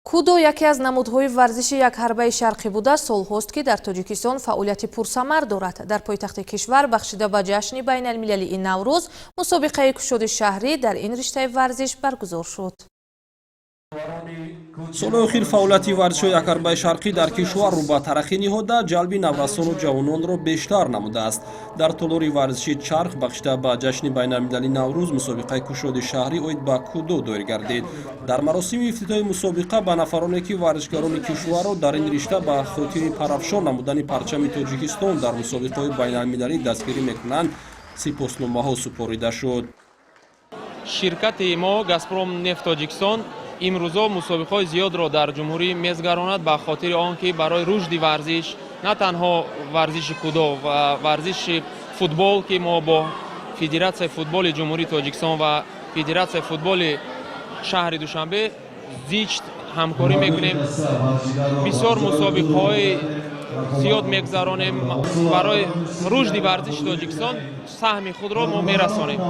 Кудо яке аз намудҳои варзиши якҳарбаи шарқӣ буда, солҳост, ки дар Тоҷикистон фаъолияти пурсамар дорад. Дар пойтахти кишвар, бахшида ба ҷашни байналмилалии Наврӯз, мусобиқаи кушоди шаҳрӣ дар ин риштаи варзиш баргузор шуд. Соли охир фаъолияти варзишҳои якҳарбаи шарқӣ дар кишвар рӯ ба тараққӣ ниҳода, ҷалби наврасону ҷавононро бештар намудааст. Дар толори варзиши «Чарх» бахшида ба ҷашни байналмилалии Наврӯз мусобиқаи кушоди шаҳрӣ оид ба кудо доир гардид. Дар маросими ифтитоҳи мусобиқа ба нафароне, ки варзишгарони кишварро дар ин ришта ба хотири парафшон намудани парчами Тоҷикистон дар мусобиқаҳои байналмилалӣ дастгирӣ мекунанд, сипосномаҳо супорида шуд. Ширкати мо, «Газпром нефт Тоҷикистон», имрӯзо мусобиқаҳои зиёдро дар ҷумҳурӣ мегузаронад, ба хотири он ки барои рушди варзиш, на танҳо варзиши кудо ва варзиши футбол, ки мо бо Федератсияи футболи Ҷумҳурии Тоҷикистон ва Федератсияи футболи шаҳри Душанбе зич ҳамкорӣ мекунем, бисёр мусобиқаҳои зиёд мегузаронем. Барои рушди варзиши Тоҷикистон саҳми худро мо мерасонем.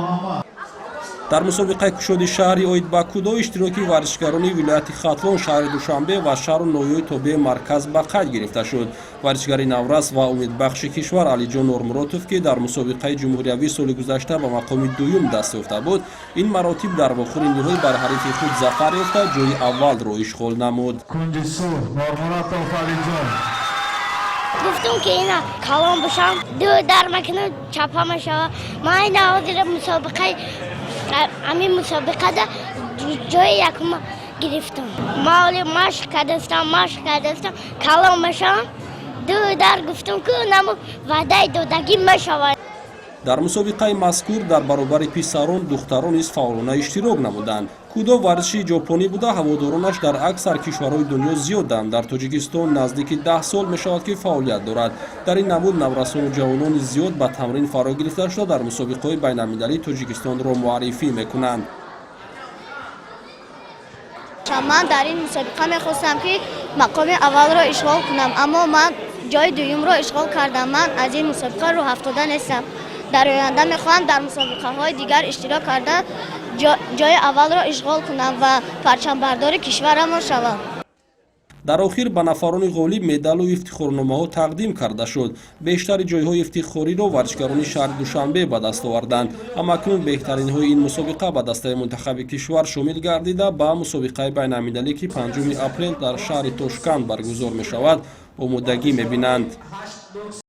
Дар мусобиқаи кушоди шаҳрӣ оид ба кудо иштироки варзишгарони вилояти Хатлон, шаҳри Душанбе ва шаҳру ноҳияҳои тобеи марказ ба қайд гирифта шуд. Варзишгари наврас ва умедбахши кишвар Алиҷон Нормуротов, ки дар мусобиқаи ҷумҳуриявӣ соли гузашта ба мақоми дуюм даст ёфта буд, ин маротиб дар вохӯри ниҳоӣ бар ҳарифи худ зафар ёфта, ҷои аввалро ишғол намуд. Кунҷи сурх, Нормуратов Алиҷон. Гуфтум, ки ина калон бошам, ду дар макунам, чапа мешава. Ман ина ҳозир мусобиқаи, ҳамин мусобиқада ҷои якум гирифтам. Ман ҳоли машқ кардастам, машқ кардастам, калон мешавам, ду дар гуфтум, ку наму ваъдаи додагӣ мешавад. Дар мусобиқаи мазкур дар баробари писарон духтарон низ фаъолона иштирок намуданд. Кудо варзиши ҷопонӣ буда, ҳаводоронаш дар аксар кишварҳои дунё зиёданд. Дар Тоҷикистон наздики 10 сол мешавад, ки фаъолият дорад. Дар ин намуд наврасону ҷавонони зиёд ба тамрин фаро гирифта шуда, дар мусобиқаҳои байналмилалӣ Тоҷикистонро муаррифӣ мекунанд. Ман дар ин мусобиқа мехостам, ки мақоми аввалро ишғол кунам, аммо ман ҷои дуюмро ишғол кардам. Ман аз ин мусобиқа рӯҳафтода нестам. Дар оянда мехоҳам дар мусобиқаҳои дигар иштирок карда, ҷои аввалро ишғол кунам ва парчамбардори кишварамон шавам. Дар охир ба нафарони ғолиб медалу ифтихорномаҳо тақдим карда шуд. Бештари ҷойҳои ифтихориро варзишгарони шаҳри Душанбе ба даст оварданд. Ҳамакнун беҳтаринҳои ин мусобиқа ба дастаи мунтахаби кишвар шомил гардида, ба мусобиқаи байналмилалӣ, ки 5 апрел дар шаҳри Тошканд баргузор мешавад, омодагӣ мебинанд.